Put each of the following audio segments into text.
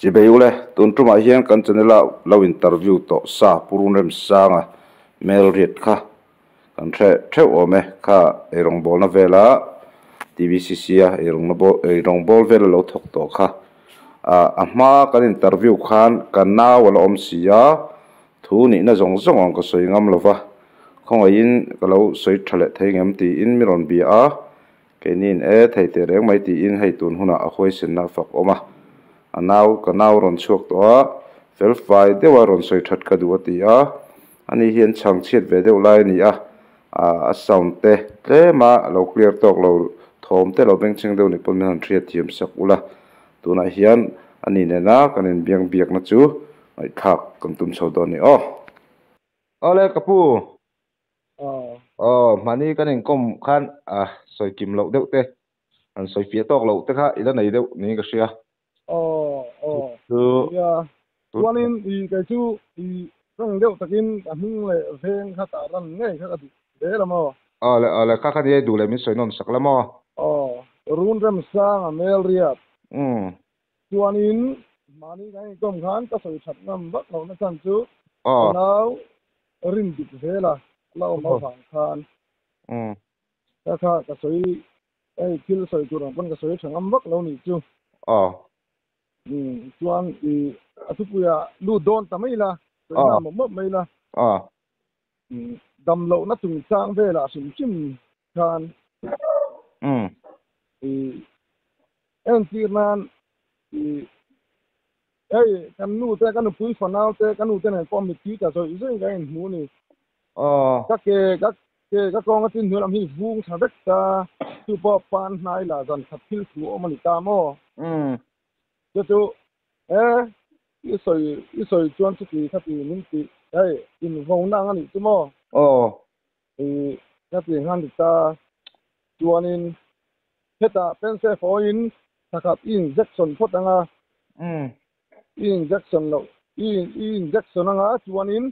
Chibei ule, tun tumah hian kan channel a lo interview tawh sa Purun Remsanga hmel riat kha kan hre theuh awm e. Kha eirawngbawlna vela TBCC a eirawngbâwl vela lo thawk tawh kha. A hma kan interview khan ka nau a la awm si a, thu nihna zawng zawng ang ka sawi ngam lo va, khawngaihin ka lo sawi tha leh thei ngem tiin mi rawn bia a, keiniin e thei teh reng mai tiin hei tun hunah a huaisenna a fak awm a, a nau ka nau rawn chhuak tawh a, fel fai deuha rawn sawi that ka duh a ti a, ani hian chhang chhiat ve deuh lai a ni a, a sound te tlema lo clear tawk lo thawm te lo bengchheng deuh ni pawn min han hriat thiam sak ula. Tunah hian a ni nena kan inbiang biakna chu ngaihthlak kan tum chho dawn a ni aw. Awle ka pu. Aw hmani kan inkawm khan a sawi kim loh deuh te, han sawi fiah tawk loh te kha i la nei deuh niin ka hria. Aw aw nia chuanin i kei chu i tawng deuh takin ka hming leh veng kha tah ran ngei kha ka duh hle la maw. Awle awle kha kha nia i duh leh min sawi nawn sak la maw. Aw run remsang a mel riat. Umm. Chuanin mahni kan inkawm khan ka sawi that ngam vak lohna chhan chu ka nau rin dik zel a la awm avang khan ka kha ka sawi hei thil sawi tur ang pawn ka sawi tha ngam vak lo nih chu. Chuan i a thupuia lut dawn ta mai la, sawi nghal mawp mawp mai la. Dam lohna chungchang velah hrim hrim khan i entir nan i hei kan nu te ka nupui fanau te ka nu te nen pawh mittui ta zawih zawih kan inhmu a ni. Ka ke ka ke ka kawnga chin hnuai lam hi vung tha vek ta chu pawh pan hnai la zan khat thil thu a awm a ni ta maw? Chu chu e I sawi i sawi chuan chuti khati min tih hei invauna ang a nih chu maw? Aw. I khati nghan ti ta chuanin hetah pense fawiin thakhat i injection phawt ang a. Umm. I injection loh i i injection anga chuanin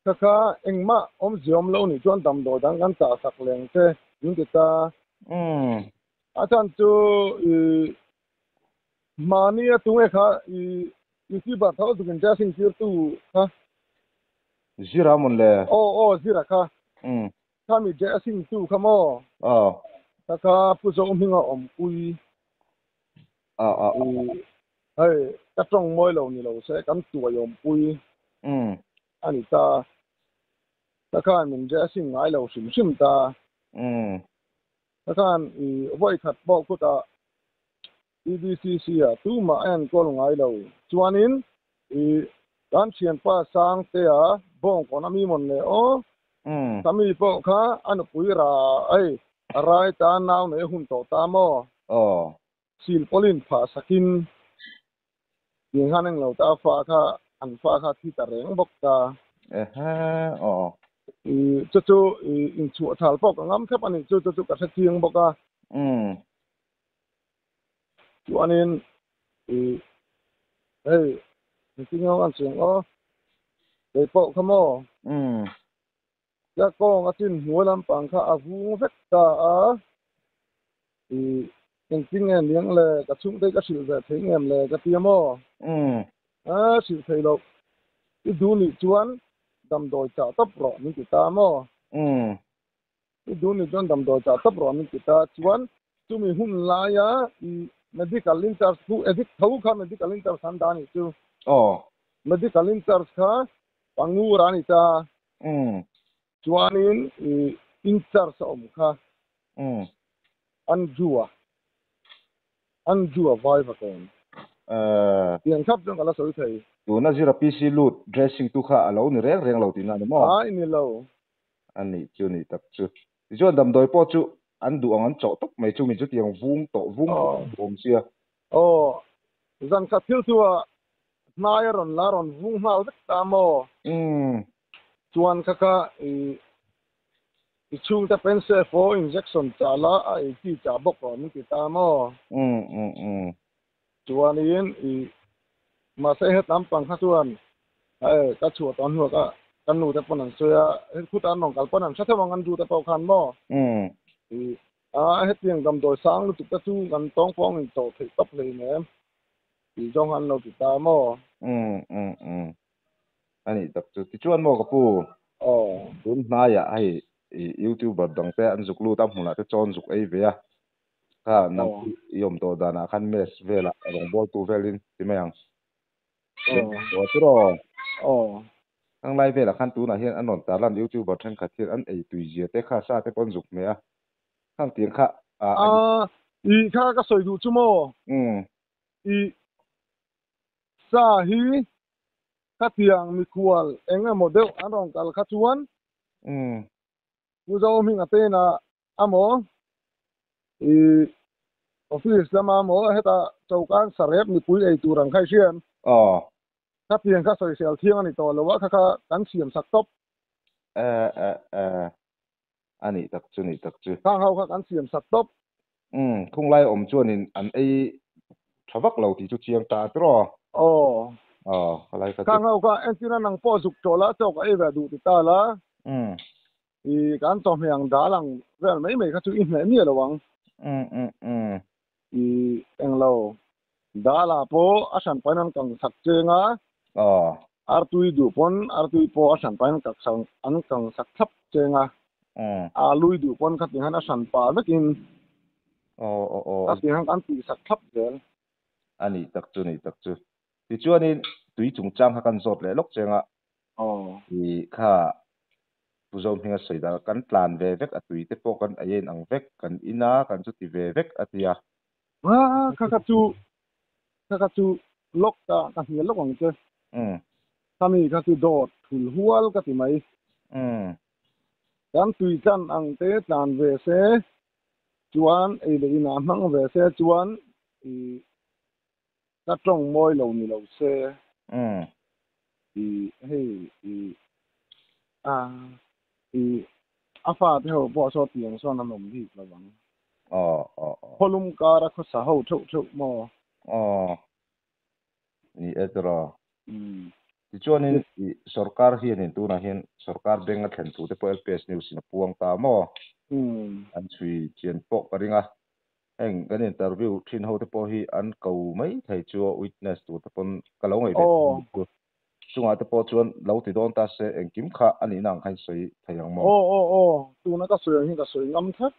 kha kha engmah awmzia awm lo nih chuan damdawi dang kan chah sak leng che min ti ta. Umm. A chhan chu i Mahni a tunge kha i YouTuber tho zuk in dressing tir tu kha. Zira mawn le. Aw aw Zira kha. Umm. Kha mi dressing tu kha maw. Aw. Kha kha Pu Zo hminga awmpui. Aw aw. I hei ka tawng mawi lo ni lo se kan tuai awmpui. Umm. A ni ta. Kha khan min dressing ngai lo hrim hrim ta. Umm. Kha khan i vawi khat pawh khutah TBCC ah tumah a enkawl ngai lo. Chuanin i kan thianpa Sangtea bawngkawn a mi mawn leh aw. Kha mi pawh kha a nupui ra hei a rai ta nau nei a hun tawh ta maw? Aw. Silpawlin phah sakin tih khan englo ta fa kha an fa kha thi ta reng bawk ta. Ehe aw. I chu chu i inchhuah thal pawh ka ngam thlap a nih chu chu chu ka hre chiang bawk a. Umm. Chuanin i hei engtin nge an cheng aw kei pawh kha maw? Umm. Ka kawng a chin hnuai lampang kha a vung vek ta a, i engtin nge niang le ka chhungte ka hrilh ve thei ngem le ka ti a maw? Umm. A hrilh thei loh i duh nih chuan damdawi chah tawp rawh min ti ta a maw? Umm. I duh nih chuan damdawi chah tawp rawh min ti ta chuan chumi hun laia i medical in charge khu addict tho kha medical in charge an dah a nih chu. Aw. Medical in charge kha Pangur a ni ta. Umm. Chuanin i in charge a awm kha. Umm. Andrew-a. Andrew-a vai va kawn. Eh. Tiang thlap chuan ka la sawi thei. Tuna zira PC lut dressing tu kha a lo ni reng reng lo tihna a ni maw? Ai ni lo. A nih chu ni tak chu. Tichuan damdawi pawh chu an duh ang an chawh tawp mai chu mi chutiang vung tawh vung awm sia. Aw. Zan khat thil chu a hnai a rawn la rawn vung nghal vek ta maw? Umm. Chuan kha kha i i chhungte pensefo injection chah la a ei chi chah bawk rawh min ti ta maw? Umm umm umm. Chuanin i mahse hetam pang kha chuan hei ka chhuah tawh hnuah ka ka nu te pawn an sawi a, he khutah an rawn kal pawn an hre theuh ang an nu te pawh khan maw? Umm. I a hetiang damdawi sang lutuk te chu kan tawngpawng in chawh theih tawp hleinem. Ti zawng an lo ti ta maw? Ani tak chu ti chuan maw ka pu? Aw. Tun hnaiah hei youtuber dang te an zuk lut a hmunah te chawn zuk ei ve a. Kha nang i awm tawh danah khan mess velah rawngbawltu velin ti mai ang. Aw tiraw? Aw. Khang lai velah khan tunah hian an rawn tarlan youtuber thenkhat hian an ei tui zia te kha sa te pawh an zuk hmeh a. Khang tiang kha a. I kha ka sawi duh chu maw? I sa hi khatiang mikhual eng emaw deuh an rawn kal kha chuan Pu Zohminga pena amaw i office lama amaw heta chokan sarep mipui ei tur ang kha i hriam. Khatiang kha sawisel thiang a ni tawh lo a, kha kha kan siam sak tawp. A nih tak chu, nih tak chu. Khang ho kha kan siam sak tawp. Khung lai awm chuanin an ei tha vak lo tih chu chiang ta tiraw? Aw. Aw, ka lai kha chu. Khang ho kha entirna nang pawh zuk tawh la, chaw ka ei ve duh ti ta la. I kan chawhmeh ang dal ang vel mai mai kha chu i hmeh miah lo ang. I englo dal ah pawh a hran pahin an kang sak cheng a. Aw. Artui duh pawn artui pawh a hran pahin an kang sak thlap cheng a. Alui duh pawn khatih khan a hran pah vekin khatih khan kan tih sak thlap zel. A nih tak chu, nih tak chu. Tichuanin tui chungchang kha kan zawt leh lawk cheng a. I kha Pu Zohminga sawi dan kan tlan ve vek a tui te pawh kan ei a inang vek, kan in a, kan chuti ve vek a ti a. Kha kha chu, kha kha chu lawk ta ka hnial lawk ang che. Khami kha chu dawt thul hual ka ti mai. Kan tui tlan ang te tlan ve se chuan ei leh inah hmang ve se chuan i ka tawng mawi lo ni lo se. I hei i a i a fa te ho pawh saw tiang sawn an awm bik lo ang. Khawlum kara khawsa ho theuh theuh maw? Aw. Ni e tiraw. Tichuanin i sorkar hianin tunah hian sorkar bank a thlen thu te pawh LPS News in a puang ta maw? An chhui chian pawh ka ring a. Heng kan interview thin ho te pawh hi an ko mai thei chu a witness tur te pawn ka lo ngaih ve chu. Chungah te pawh chuan lo ti dawn ta se engkim kha a nihna ang kha in sawi thei ang maw? Aw aw aw, tuna ka sawi ang hi ka sawi ngam thlap.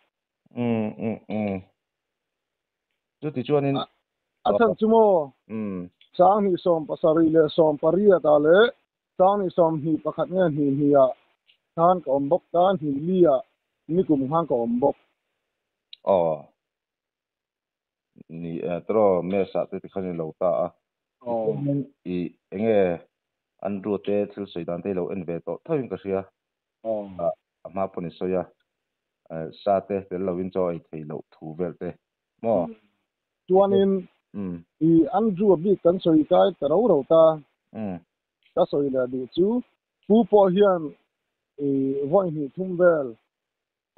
Chuti chuanin A chhan chu maw? 2017 leh 18 leh 2021 nge hnih hnih ah khan ka awm bawk ta, hnih li ah nikum khan ka awm bawk. Aw. Ni e, tiraw mess ah te tikhan i lo ta a. Tichuanin i enge Andrew te thil sawi dan te i lo en ve tawh tho in ka hria. A hma pawn i sawi a, sa te tel lovin chaw ei thei loh thu vel te maw? Chuanin i Andrew a bik kan sawi kai ta ro ro ta. Ka sawi leh duh chu Pu pawh hian i vawi hnih thum vel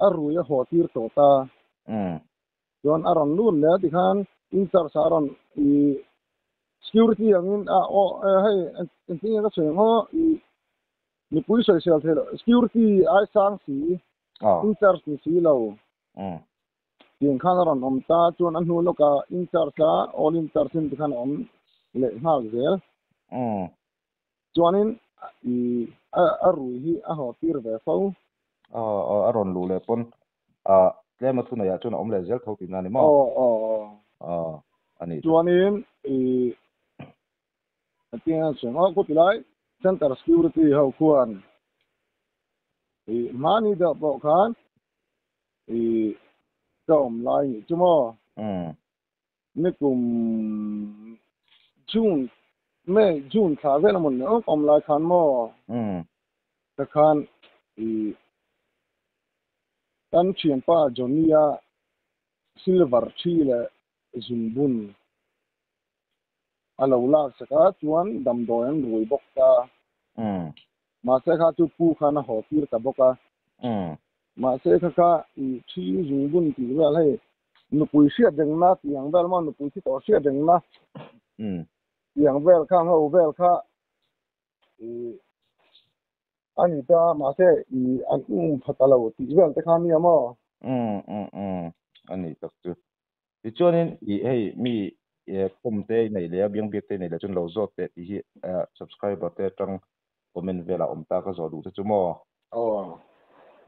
a rui a haw tir tawh ta. Chuan a rawn lut leh a tikhan in charge ah a rawn i security angin a aw hei engtin nge ka sawi ang aw i mipui sawisel thei lo security ai sang si in charge ni si lo tiang khan a rawn awm ta chuan a hnu lawkah in charge a all in charge in tikhan a awm leh nghal zel. Chuanin i a rui hi a haw tir ve fo. Aw aw a rawn luh leh pawn ah tlem a thuneiah chuan a awm leh zel tho tihna a ni maw? Aw aw aw. Aw a nih chu. Chuanin i engtin an sawi ang aw khuti lai Center Security ho khuan i hmani deuh pawh khan i ka awm lai nih chu maw? Nikum June, May, June thla vel amaw ni awk awm lai khan maw? Ta khan i kan thianpa Johnny-a silver thi leh zungbun a lo lak sak a, chuan damdawi an rui bawk ta. Mahse kha chu pu khan a haw tir ta bawk a. Mahse kha kha i thi zungbun tih vel hei nupui hriat rengna tih ang vel maw nupui thi tawh hriat rengna tih ang vel kha ho vel kha i a ni ta mahse i an um pha ta lo tih vel te kha nia maw? A ni tak chu. Tichuanin i hei mi Kawm te i neih leh a biang biak te i neih leh chuan lo zawt teh tih hi subscriber te atang comment velah awm ta ka zawh duh te chu maw? Aw.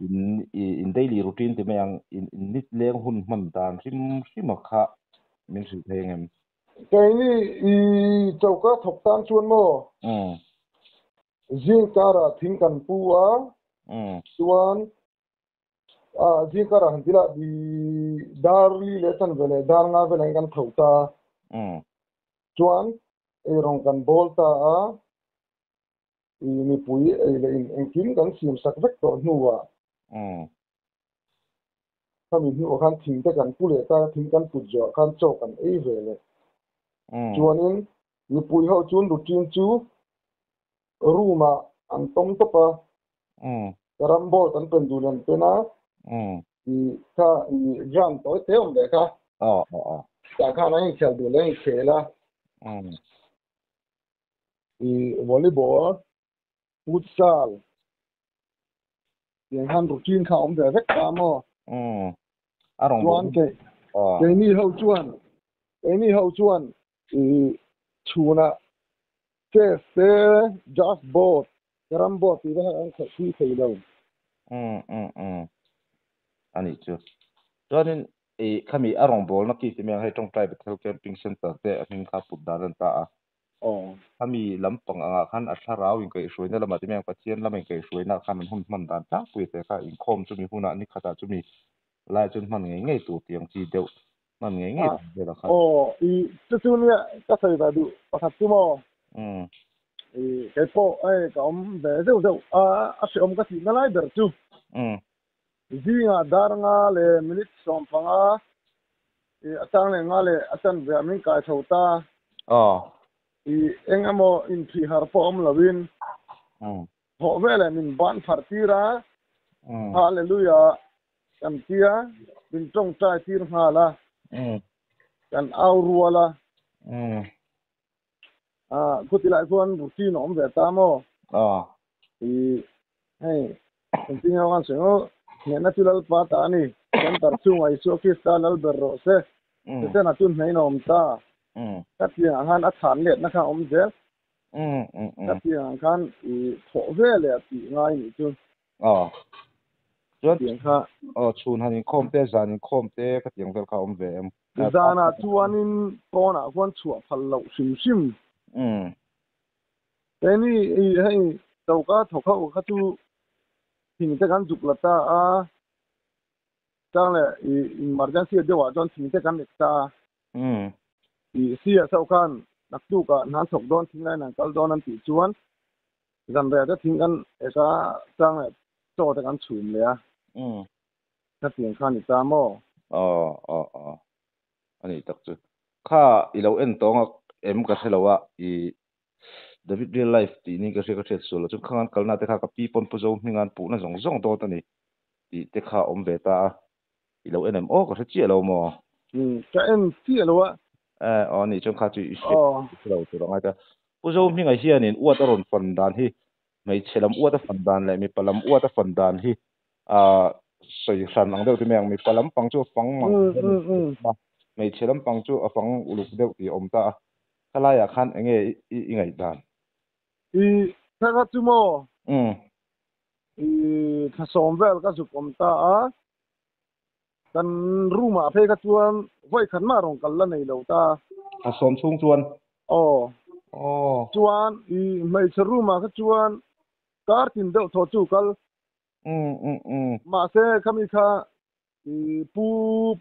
In in daily routine ti mai ang in in nit leng hun hman dan hrim hrim a kha min hrilh thei ang em? Keini i choka thawk tan chuan maw? Zing karah thing kan pu a, chuan zing karah han ti lah i dar li leh chanve leh dar nga velah in kan tho ta a, chuan eirawng kan bawl ta a, i mipui ei leh in engkim kan siam sak vek tawh hnuah khami hnuah khan thing te kan pu leh ta, thing kan put zawhah khan chaw kan ei ve leh. Chuanin mipui ho chuan routine chu room ah an tawm tawp a, ka ram ball kan pen dun an pen a, i kha i ground tawi te awm ve kha, tah khan an inkhel duh leh an inkhel a, i volleyball, futsal tiang khan routine kha awm ve vek ta maw? Chuan kei keini ho chuan keini ho chuan i chhunah chess te, just board, carrom board tih te kha kan khelh pui thei lo. Umm umm umm a nih chu. Chuanin i khami a rawngbawlna ki ti mai ang hei tawngtai Bethel Camping Centre te a hming kha put dan a ni ta a. Khami lampang angah khan a thlarau inkaihhruaina lamah ti mai ang Pathian lama inkaihhruaina khan an hun hman dan tlangpui te kha inkhawm chumi hunah ni khatah chumi lai chuan hman ngei ngei tur tih ang chi deuh hman ngei ngei tur velah khan. Aw i chu chu nia ka sawi ve duh pakhat chu maw? I kei pawh hei ka awm ve zeuh zeuh a a hreawm ka tihna lai ber chu zingah dar nga leh minute 15 i a chang leh nga leh a chan ve ah min kai tho ta. I eng emaw inthih har pawh awm lovin thawh veleh min ban pharh tir a, Hallelujah kan tia min tawngtai tir nghal a, kan au rual a. Khuti lai chuan routine a awm ve ta maw? I hei engtin nge kan sawi ngawt hnehna chu Lalpa ta a ni. Center chhungah Isua Krista lal ber rawh se. Setana chu hneiin a awm ta. Ka tiangah khan a chhan letna kha a awm zel. Ka tiangah khan i thawh ve leh a tih ngai nih chu. Aw. Chuan tiang kha aw chhun han inkhawm te zan inkhawm te ka tiang vel kha a awm ve em. Zanah chuanin pawnah khuan chhuah phal loh hrim hrim. Keini i hei choka thawk ho kha chu thing te kan zuk la ta a, chang leh i emergency deuh ah chuan thing te kan ek ta a. I sia chauh khan naktuk ah hna an thawk dawn thing laiin an kal dawn an tih chuan zanriah te thing kan ek a, chang leh chaw te kan chhum leh a. Khatiang kha a ni ta maw? Aw aw aw a nih tak chu. Kha i lo en tawng a em ka hre lo a i David real life tih ni ka hria ka hriat sual lo chuan khang an kalna te kha ka pi pawn Pu Zo hming an puhna zawng zawng dawt a ni tih te kha awm ve ta a i lo en em aw ka hre chiah lo maw? Umm ka en chiah lo a. Eh aw nih chuan kha chu i hriat lo tur a ngai ta. Pu Zo hminga hianin uat a rawn fan dan hi hmeichhe lam uat a fan dan leh mipa lam uat a fan dan hi ah sawi hran ang deuh ti mai ang mipa lampang chu a fang mang a hmeichhe lampang chu a fang uluk deuh tih a awm ta a khalai ah khan eng nge i i ngaih dan? I thla kha chu maw? I thla sawm vel ka zuk awm ta a kan room ah phei kha chuan vawi khat mah rawn kal la nei lo ta. Thla sawm chhung chuan? Aw. Aw. Chuan i hmeichhe room ah kha chuan kar tin deuh thaw chu kal Mahse khami kha i pu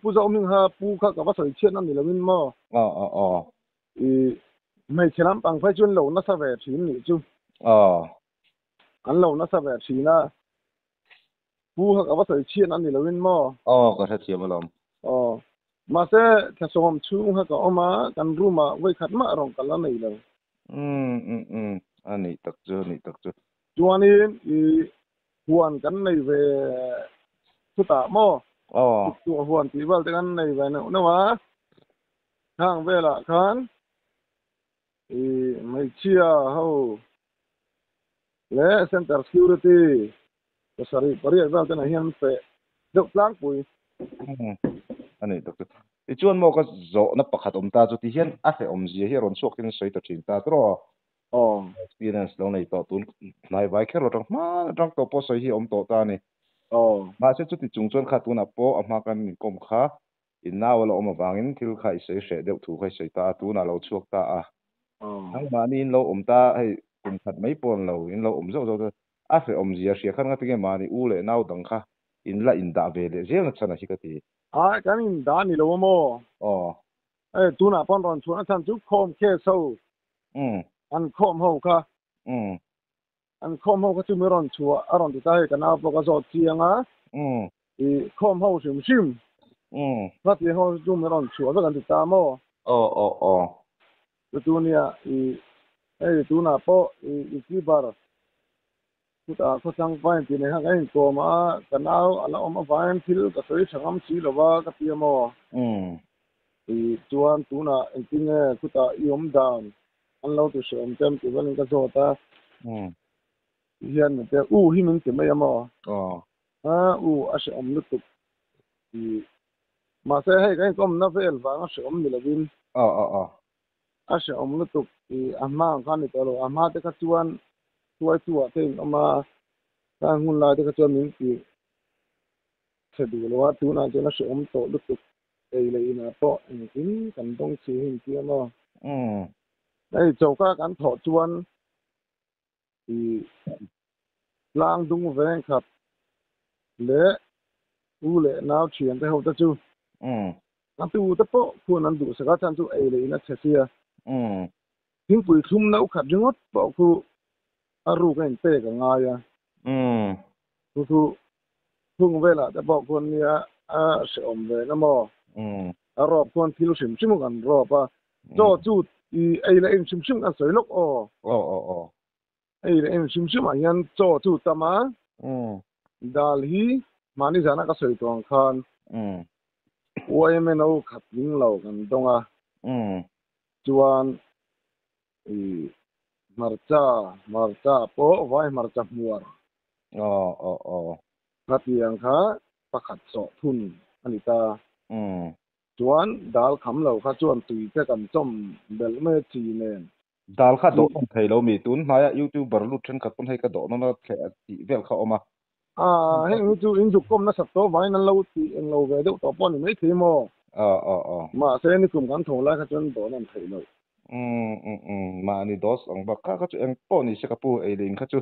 pu Zohming kha pu kha ka va sawi chhiat na ni loin maw? Aw aw aw. I hmeichhe lampang phei chuan lo nasa ve thin nih chu. Aw. An lo nasa ve thin a. Pu kha ka va sawi chhiat na ni loin maw? Aw ka hrethiam alawm. Aw. Mahse thlasawm chhung kha ka awm a, kan room ah vawikhat mah rawn kal a nei lo. Umm umm umm a nih tak chu a nih tak chu. Chuanin i huan kan nei ve chutah maw? Tuktuah huan tih vel te kan nei ve neuh neuh a, khang velah khan i hmeichhia ho leh center security pasarih pariat vel te nen hian an feh deuh tlangpui. A nih tak chu. Tichuan maw ka zawhna pakhat awm ta chu ti hian a hrehawm zia hi a rawn chhuak in sawi ta thin ta tawh aw. Experience lo nei tawh tun hnai vai kher lo tang hman atang tawh pawh sawi hi a awm tawh ta a ni. Aw. Mahse chuti chung chuan kha tunah pawh a hma kan inkawm kha in nau a la awm avangin thil kha i sawi hreh deuh thu kha i sawi ta a, tunah a lo chhuak ta a. Nangmahni in lo awm ta hei kum khat mai pawh an lo in lo awm zauh zauh ta a hrehawm zia hria khan ngatinge mahni u leh nau dang kha in la indah ve leh zel na chhan a hi ka ti. Ai kan indah a ni lo a maw? Aw. Hei tunah pawh an rawn chhuah na chhan chu khawm case ho an khawm ho kha. An khawm ho kha chu mi rawn chhuah a rawn ti ta hei ka nau pawh ka zawt chiang a. I khawm ho hrim hrim. Hlatlian ho chu mi rawn chhuah vek an ti ta maw? Aw aw aw. Chu chu nia i hei tunah pawh i youtuber chutah khawchang pain tih nei kha kan inkawm a, ka nau a la awm avangin thil ka sawi tha ngam si lo va ka ti a maw? I chuan tunah engtinge khutah i awm dan an lo ti hrehawm che em tih velin ka zawt a. Ti hian min ti a, u hi min ti mai a maw? A u a hrehawm lutuk i mahse hei kan inkawmna vel vanga hrehawm ni lovin a hrehawm lutuk i a hma ang kha a ni tawh lo. A hma te kha chuan hruaitu ah te in awm a, khang hun lai te kha chuan min ti chhe duh lo a, tunah chuan a hrehawm tawh lutuk ei leh inah pawh engkim kan dawng chhi hi inti a maw? Hei choka kan thawh chuan i tlang dung veng khat leh u leh nau thian te ho te chu a tu te pawh khuan an duhsak a, chhan chu ei leh in a chhe sia. Thingpui thlum no khat ringawt pawh khu a ruk a inpek a ngai a. Chu chu thung velah te pawh khuan nia a hrehawm ve na maw? A rawp khuan thil hrim hrim kan rawp a. Chaw chu i ei leh in hrim hrim kan sawi lawk aw. Ei leh in hrim hrimah hian chaw chu tam a. Dal hi mahni zana ka sawi tawh ang khan YMNO khat ling lo kan dawng a. Chuan i hmarcha, hmarcha pawh vai hmarcha hmuar. Aw aw aw. Khatiang kha pakhat sawh thun a ni ta. Chuan dal kham lo kha chuan tui te kan chawm belh mai a chi nen. Dal kha dawh nawn thei lo mi? Tun hnaia youtuber lut thenkhat pawn hei ka dawh nawn a thleh a tih vel kha a awm a. A, heng hi chu in zuk kawm nasat tawh vangin an lo tih englo ve deuh tawh pawh a ni maithei maw? Aw aw aw. Mahse nikum kan tho lai kha chuan dawh nawn theih loh. Umm umm umm mahni dos ang bak kha kha chu eng pawh ni se ka pu ei leh in kha chu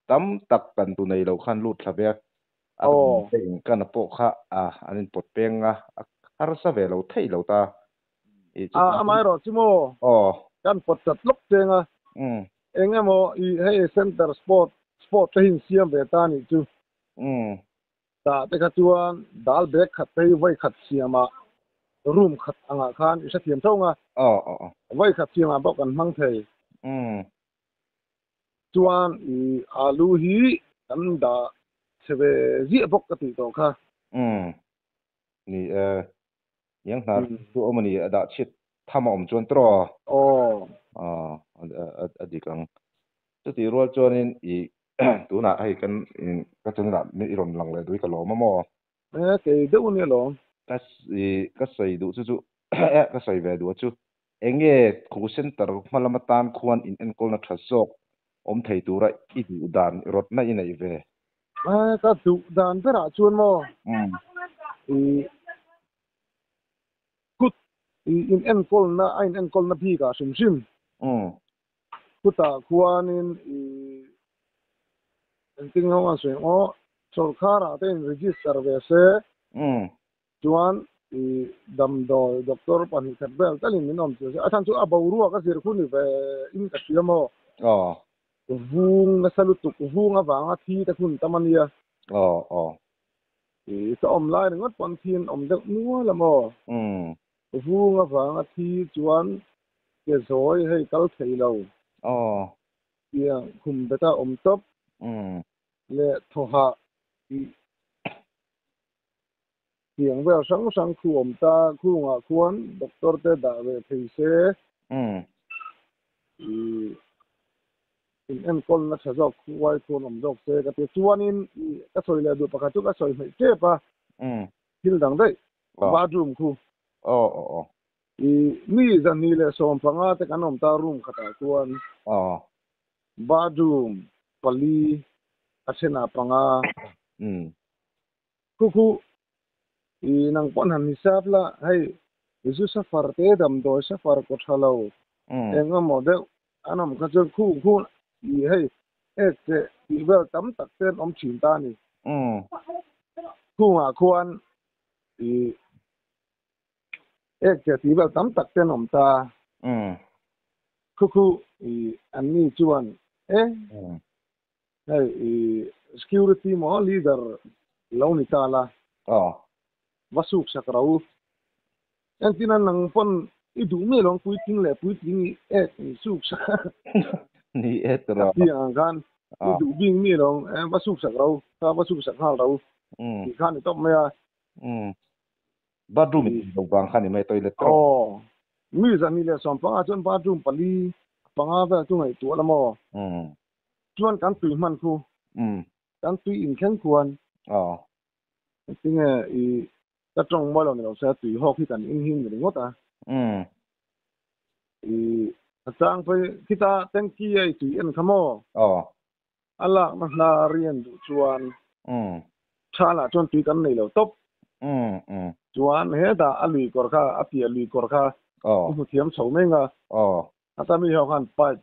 tam tak kan tu nei lo khan lut thla ve a, a kan in kan a pawh kha a an in pawt peng a, a harsa ve lo theih lo ta. A amaherawh chu maw kan pawt chat lawk cheng a, eng emaw i hei center sport sport te hi in siam ve ta anih chu. Tah te kha chuan dal bag khat te hi vawi khat siamah room khat angah khan i hrethiam tho ang a, vawi khat siamah pawh kan hmang thei. Chuan i alu hi kan dah chhe ve ziah bawk ka tih tawh kha. Ni e, Iang hnar chu awm a ni, a dah chhiat tham a awm chuan tawh aw. Aw, a dik ang. Chutih rual chuanin i tunah hei kan ka channel ah i rawn lang leh duh i ka lawm a maw? E, kei deuh a nia lawm. Ka i ka sawi duh chu chu ka sawi ve duh a chu enge khu center hma lam atan khuan in enkawlna tha zawk awm thei tura i duh dan i rawtna i neih ve? E, ka duh dan berah chuan maw i kut i in enkawlna a in enkawlna bikah hrim hrim khutah khuanin i engtin nge an sawi ang aw sawrkharah te in register ve se chuan i damdawi doctor pahnih khat vel talin min awm tir se a chhan chu a boruak a zir khu ni ve in ka hria maw vung nasa lutuk vung avanga thi te hun tam a nia. I ka awm lai ringawt pawn thi an awm deuh nual a maw? Vung avanga thi chuan ke zawi hei kal thei lo. Tiang khum beta awm tawp leh thawhah tih tiang vel hrang hrang khu awm ta khungah khuan doctor te dah ve thei se. I In enkawlna tha zawk khuai khuan awm zawk se ka ti. Chuanin i ka sawi leh duh pakhat chu ka sawi hmeih tep a, thil dang daih bathroom khu. Aw aw aw. I mi 215 te kan awm ta room khatah chuan. Aw. Bathroom pali a thenah panga. Khu khu i nang pawn han hisap la hei zu safar te damdawi safar kaw tha lo eng emaw deuh an awm kha chuan khu khu i hei ek cheh tih vel tam tak te an awm thin ta a ni. Khungah khuan i ek cheh tih vel tam tak te an awm ta. Khu khu i an ni chuan e hei i security maw leader lo ni ta la. Va suk sak ro. Engtin a nang pawn i duh miah lo ang puitling leh puitling i ek in suk sak a. Ni e tawh. Ka piang ang khan i duh bik miah lo ang va suk sak ro, kha va suk sak nghal ro tih kha a ni tawp mai a. Bathroom in lo vang kha ni mai toilet tawh. Aw. Mi 215 chuan bathroom pali panga vel chu ngaihtuah la maw? Chuan kan tui hman khu. Kan tui inthleng khuan. Tinge i ka tawng mawi lo ni lo se tui hawk hi kan in hi ni ringawt a. I a chang phei khita tanky a i tui en kha maw? A lakna hla rian duh chuan tha lah chuan tui kan nei lo tawp. Chuan hetah a lui kawr kha a piah lui kawr kha i hmu thiam chho mai nga. A ta mi ho khan pipe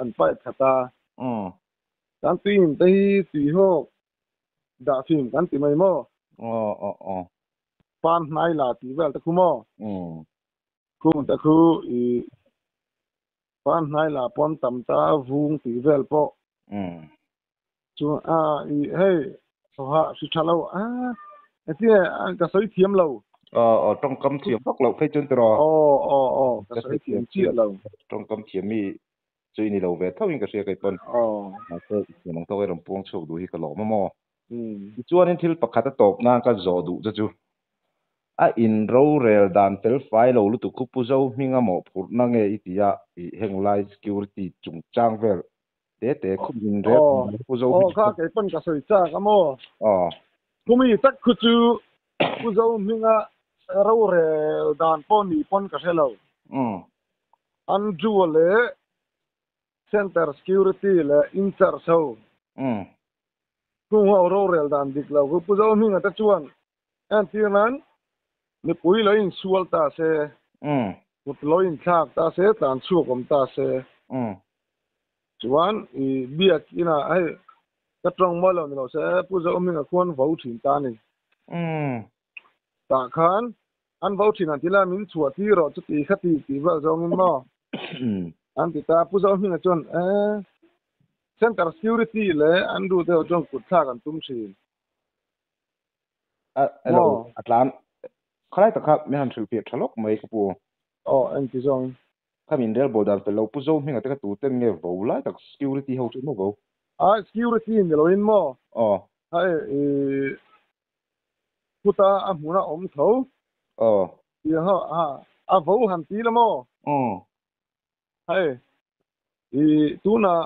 an pipe khat a. Kan tui in te hi tui hawk dah fim kan ti mai maw? Aw aw aw. Pan hnai la tih vel te khu maw? Khung te khu i pan hnai la pawn tam ta vung tih vel pawh. Chu a i hei thawhah hri tha lo a engtinge ka sawi thiam lo. Aw aw tawngkam thiam vak loh phei chuan tiraw? Aw aw aw ka sawi thiam chiah lo. Tawngkam thiam mi Chu i ni lo ve tho in ka hria kei pawn. Mahse i thiam ang tawk i rawn puang chhuak duh hi ka lawm a maw? Tichuanin thil pakhat a tawp nan ka zawh duh che chu a in rorel dan fel fai lo lutuk khu Pu Zo hminga mawhphurhna nge i ti a i heng lai security chungchang vel te te khum in rel dan Pu Zo hming. Aw kha kei pawn ka sawi chak a maw? Khumi tak khu chu Pu Zo hminga rorel dan pawh ni pawn ka hre lo. Andrew leh Center Security leh Incharge ho chung ho rorel dan dik lo khu Pu Zohminga te chuan entir nan mipui lo insual ta se, kut lo inthlak ta se, tlan chhuak awm ta se chuan i biak inah hei ka tawng mawi lo ni lo se Pu Zohminga khuan vo thin ta a ni. Tah khan An vo thin an ti la, min chhuah tir rawh chuti kha ti tih vel zawngin maw? An ti ta. Pu Zohminga chuan, Eh, Center Security leh an duh deuh chuan kut thlak an tum thin. A, hello, a tlan. Khalai tak kha min han hrilhfiah tha lawk mai ka pu. Aw, engti zawng? Kha min rel bawl dan fel lo, Pu Zohminga te kha tu ten nge vo lai tak security ho chu maw vo? A, security ni loin maw? Aw. Hei, i Khuta a hmun a awm tho. Aw. Tiang ho a a vo han ti la maw? Aw. Hei, i tunah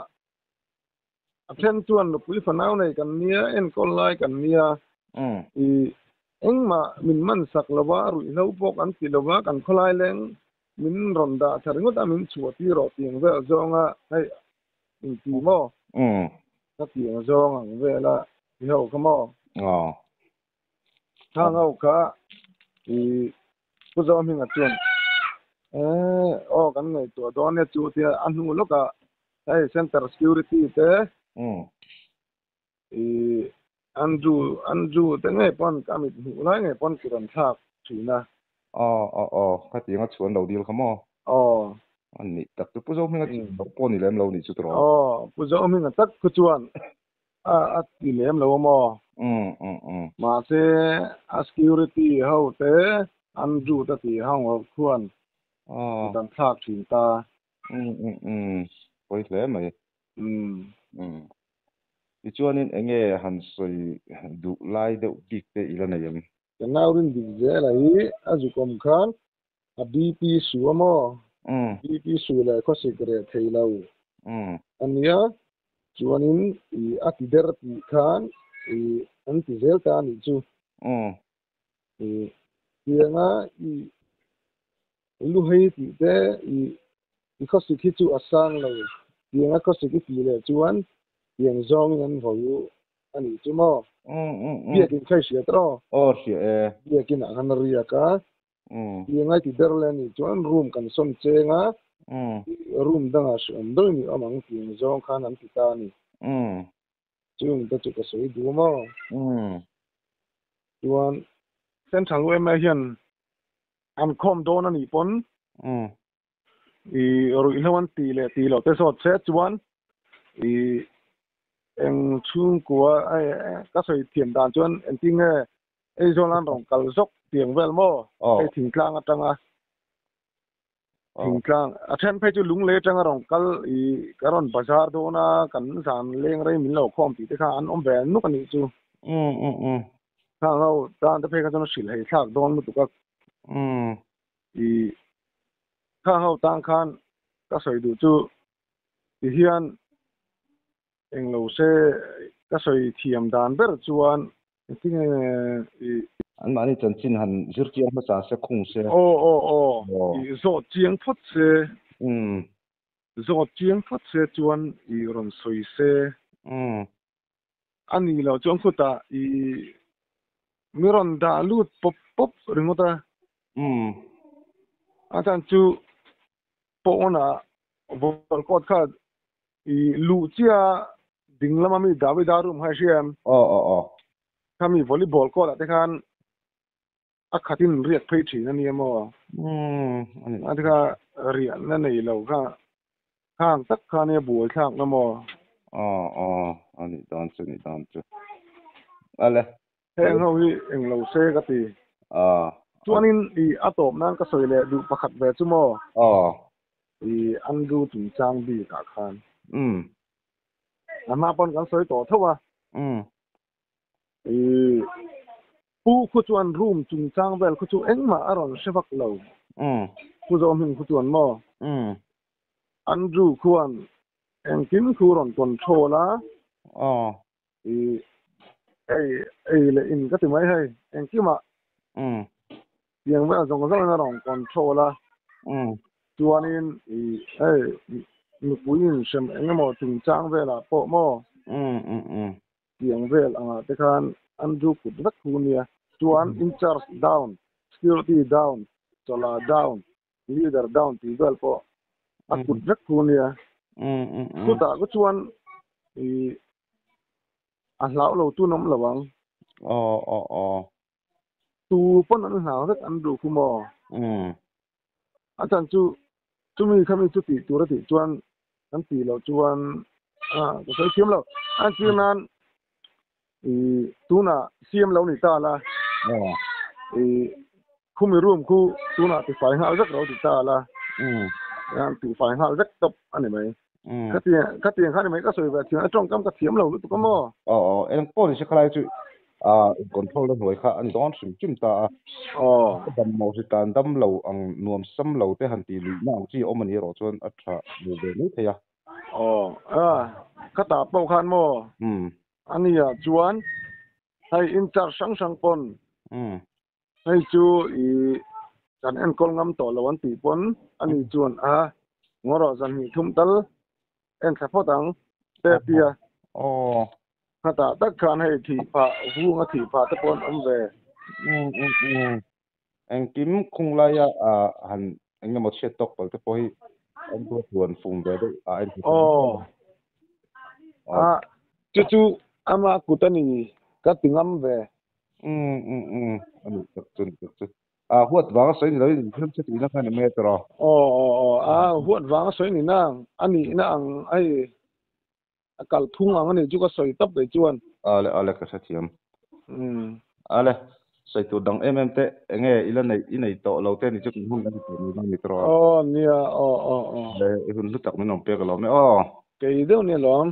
a then chuan nupui fanau nei kan nia, enkawl lai kan nia, i engmah min man sak lo va, ruihhlo pawh kan ti lo va, kan khawlai leng min rawn dah tha ringawt a, min chhuah tir rawh tiang vel zawnga hei inti maw? Ka tiang zawng ang vel a ti ho kha maw? Aw. Khang ho kha i Pu Zohminga chuan eh aw kan ngaihtuah dawn e chu tia a hnu lawkah hei center security te i Andrew Andrew te ngei pawn ka mit hmuh lai ngei pawn kut an thlak thin a. Aw aw aw khatiang a chhuan lo dil kha maw? Aw. A nih tak chu Pu Zohminga chu lo pawh ni lem lo nih chu tiraw? Aw Pu Zohminga tak khu chuan a a ti lem lo a maw? Mahse a security ho te Andrew te tih ho khuan kut an thlak thin ta. Pawi hle mai. Tichuanin enge han sawi duh lai deuh bik te i la nei em? Ka nau rin dik zel a hi a zukawm khan a BP su a maw? BP su leh khawsik reh thei lo a nia. Chuanin i a ti der tih khan i an ti zel ta a nih chu. I. Tianga i lu hei tih te i i khawsik hi chu a sang lo. Tianga khawsik i tih leh chuan tiang zawngin an vo a nih chu maw? Biakin kha i hriat rawh. Aw hria e. Biakin ah khan a riak a. Tianga i ti ber leh a nih chuan room kan sawn cheng a. Room dangah hreawm deuhin i awm ang tiang zawng khan an ti ta a ni. Chung te chu ka sawi duh maw? Chuan Central yma hian an khawm dawn a nih pawn i ruihhlo an tih leh tih loh te zawt se chuan i eng chhungkua ka sawi thiam dan chuan engtin nge Aizawl an rawn kal zawk tiang vel maw? Hei thingtlang atanga Thingtlang a then phei chu lunglei atanga rawn kal i ka rawn bazar dawn a, kan zan leng rei min lo khawm tih te kha an awm ve nuk a nih chu. Khang ho tan te phei kha chuan a hrilh hei thlak dawn lutuk a. I khang ho tan khan ka sawi duh chu ti hian Englo se ka sawi thiam dan ber chuan engtin nge i. Anmahni chanchin han zir chiang hmasa se khung se. Aw aw aw i zawt chiang phawt se. Zawt chiang phawt se chuan i rawn sawi se. A nih loh chuan khutah i mi rawn dah lut pawp pawp ringawt a. A chan chu pawnah vocal cord kha I luh chiah ding lama mi Davida room kha i hria em? Aw aw aw. Kha mi volleyball court ah te khan a khatin riak phei thin a nia maw? Umm a ni. A ti kha riahna nei lo kha khang tak kha nia buai thlak na maw? Aw aw a nih dan chu nih dan chu. Ale. Heng ho hi eng lo se ka ti. Aw. Chuanin i a tawp nan ka sawi leh duh pakhat ve chu maw? Aw. I Andrew chungchang bik ah khan. Umm. A hma pawn kan sawi tawh tho a. Umm. I Pu khu chuan room chungchang vel khu chu engmah a rawn hre vak lo. Umm. Pu Zawhming khu chuan maw? Umm. Andrew khuan engkim khu rawn control a. Aw. I ei ei leh in ka ti mai hei engkimah tiang vel zawng zawngin a rawn control a chuanin i hei nupui in hrem eng emaw chungchang velah pawh maw tiang vel angah te khan an du kut vek thu nia chuan in charge down security down chawla down leader down tih vel pawh a kut vek thu nia. Chutah ka chuan i a hlau lo tun awm lo ang. Aw aw aw. Tu pawn an hlau vek an duh khu maw? A chan chu chumi khami chu tih tur a tih chuan kan tih loh chuan a ka sawi thiam lo. A entir nan i tunah siam lo ni ta la i khumi room khu tunah tifai nghal vek lo ti ta la yan tifai nghal vek tawp a ni mai khatiang khatiang kha ni mai ka sawi ve thiam a tawngkam ka thiam lo lutuk a maw aw aw eng pawh ni se khalai chu a control na hnuai kha a ni dawn hrim hrim ta a aw dam lo hri tan dam lo ang nuam sam lo te han ti luih na ang chi awm a ni erawh chuan a tha lo ve mai thei a aw a khata pawh khan maw A nia chuan hei in charge hrang hrang pawn hei chu i kan enkawl ngam tawh lo an tih pawn a ni chuan a ngaw rawh zan hnih thum tal en thla phawt ang te a ti a. Khatah tak khan hei thih phah vung a thih phah te pawh an awm ve. Engkim khung laia han eng emaw chhiat tawk palh te pawh hi an duat huan fum ve deuh a en thei Aw. A chu chu ama kut a ni ka ti ngam ve. Um um um a nih tak chu a nih tak chu. A huat vang a sawi ni loin inthil che tihna kha a ni mai a tawrh a. Aw aw aw a huat vang a sawi ni na a nihna ang hei A kal phung ang a nih chu ka sawi tawp kei chuan. Ale ale ka hrethiam. Ale sawi tur dang em em te enge i la neih i nei tawh lo te ni chu kan hun a ni tawh ni mai ni tawh a. Aw nia aw aw aw. Ale i hun hlu tak min awm pek alawm e aw. Kei deuh nia lawm.